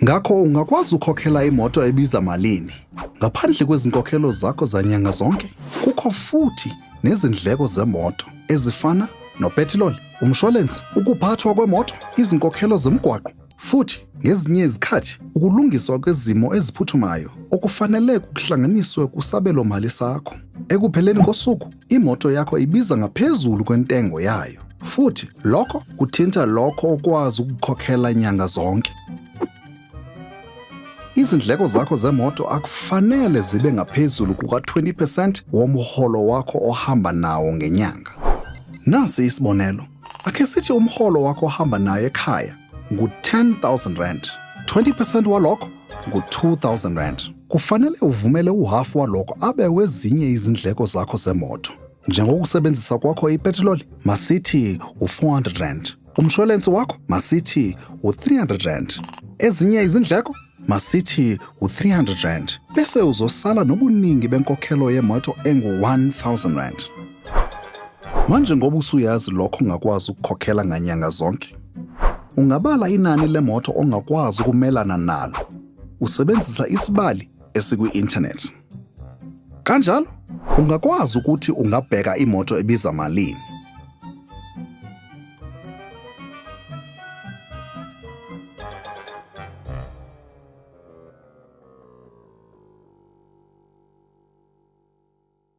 Ngakho ungakwazi ukukhokhela imoto ebiza malini? Ngaphandle kwezinkokhelo zakho zanyanga zonke, kukho futhi nezindleko zemoto ezifana nopetiloli, umshwalensi, ukuphathwa kwemoto, izinkokhelo zemigwaqo, futhi ngezinye izikhathi ukulungiswa kwezimo eziphuthumayo okufanele kuhlanganiswe kusabelo-mali sakho. Ekupheleni kosuku, imoto yakho ibiza ngaphezulu kwentengo yayo, futhi lokho kuthinta lokho okwazi ukukhokhela nyanga zonke. Izindleko zakho zemoto akufanele zibe ngaphezulu kuka-20 percent womholo wakho ohamba nawo ngenyanga. Nasi isibonelo, akhe sithi umholo wakho ohamba nayo ekhaya ngu-10,000 rand. 20 percent walokho ngu-2,000 rand. Kufanele uvumele uhhafu walokho abe wezinye izindleko zakho zemoto. Njengokusebenzisa kwakho ipetroli, masithi u-400 rand. Umshwalensi wakho, masithi u-300 rand. Ezinye izindleko, masithi u-300 rand. Bese uzosala nobuningi benkokhelo yemoto engu-1000 rand. Manje ngoba usuyazi lokho ongakwazi ukukhokhela nganyanga zonke, ungabala inani lemoto ongakwazi ukumelana nalo usebenzisa isibali esikwi-inthanethi. Kanjalo, ungakwazi ukuthi ungabheka imoto ebiza malini.